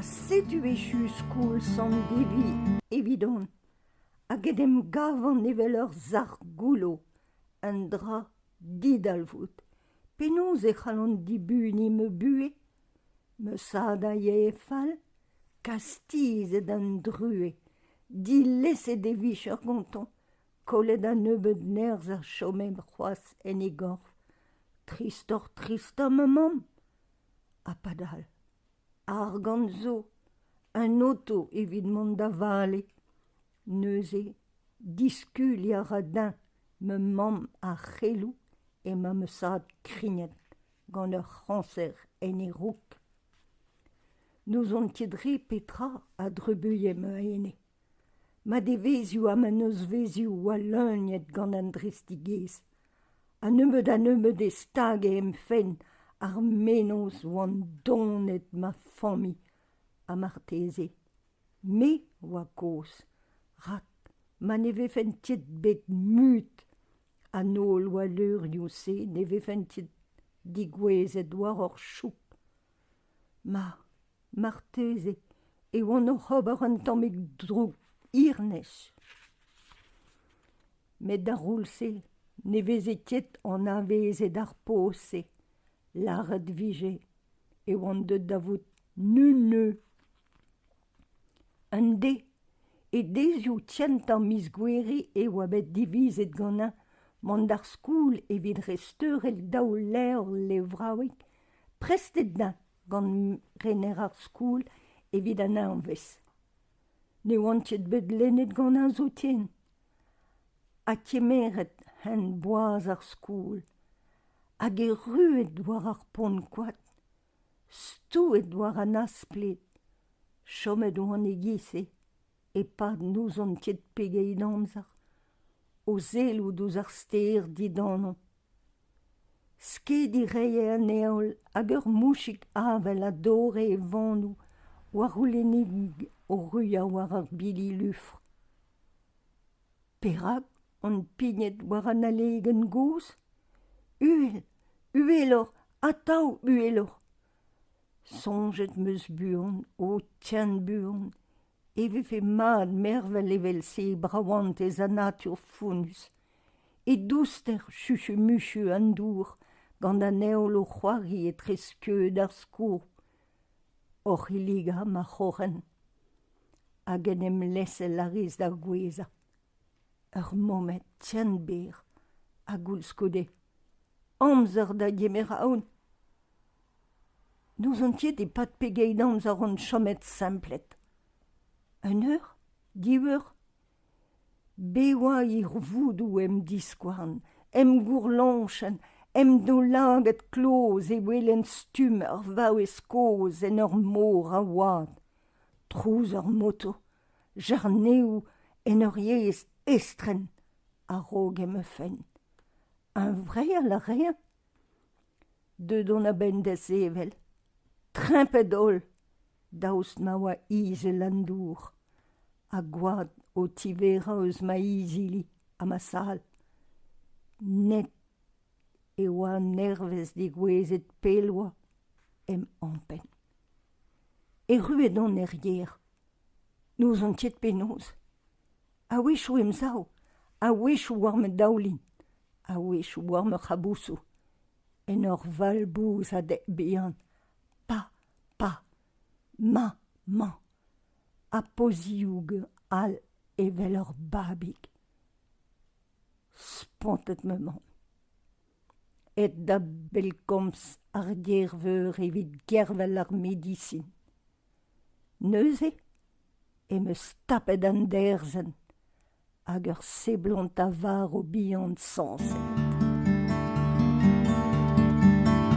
Ha setu echu skol Sant-Devi evidon hag en em gavan evel ur sac'h goullo, un dra didalvoud. Penaos e c'hallan dibuniñ ma buhez? Ma sad a yae fall, kastizet an druez, dilezet e vicher gantañ, kollet an nebeud nerzh a chome c'hoazh en e gorf. Tristoc'h-tristañ ma mamm! Ha padal, argant zo, un oto evit mont da vale. Neuze, diskuliañ a ra din ma mamm ar c'heloù emañ ma zad krignet gant ur c'hañser en e raok. N'ouzon ket re petra a drubuilhe ma ene. Ma devezhioù ha ma nozvezhioù oa leuniet gant an dristigezh. Ha nebeut-ha-nebeut e stage em fenn ar mennozh oan donet ma familh ha marteze me oa kozh rak ma ne vefen ket bet mut an holl walleurioù-se ne vefen ket degouezhet war hor chouk. Ma, marteze e oan oc'h ober un tammig droug hirnez. Met d'ar c'houlz-se ne veze ket anavezet ar poz-se, lâret 'vije e oan deuet da vout neuneu. Un deiz, e deizioù kentañ miz Gouere e oa bet divizet ganin mont d'ar skol evit resteurel daou levr levraoueg prestet din gant rener ar skol evit an hañvezh. Ne oant ket bet lennet ganin zoken. Ha kemeret hent boaz ar skol hag erruet war ar pont-koad, stouet war an aspled, chomet oan e-giz-se e-pad n'ouzon ket pegeit amzer, o sellout ouzh ar stêr dindanon. Skediñ 'rae an heol hag ur mouchig avel a dorre e vannoù war houlennig o ruilhañ war ar bili lufr. Perak on pignet war an alegenn gozh ? Uhel, uheloc'h, atav uheloc'h. Soñjet 'm eus buan, o ken buan, e vefe mat mervel evel-se braventez an natur fonnus. E douster chuchumuchu an dour gant an heol o c'hoari etre skeud ar skourr oc'h hilligañ ma c'hroc'hen hag en em lezel a ris da gouezhañ. Ur momed ken berr ha koulskoude amzer da gemer aon. N'ouzon ket e-pad pegeit amzer on chomet semplet. Un eur ? Div eur ? Bevañ hirvoudoù em diskouarn, em gourlañchenn, em daoulagad kloz e welen stumm ur vaouez kozh en ur mor a wad. Trouz ur moto, jarneoù en ur yezh estren a-raok em fenn. Huñvreal a raen. Deuet on a-benn da sevel, trempet-holl daoust ma oa izel an dour ha gwad o tiverañ eus ma izili ha ma sal. Net e oa an ervez degouezhet pell oa em ampenn. Erruet on er gêr. N'ouzon ket penaos. A-wechoù em sav, a-wechoù war ma daoulin, a-wechoù war ma c'habousoù, en ur valbouzat bihan, pa, pa, ma, mañ, ha pozioù all evel ur babig. Spontet ma mamm. Aet da bellgomz ar Gerveur evit gervel ar medisin. Neuze em eus tapet an derzenn hag ur seblant a varv bihan sañset.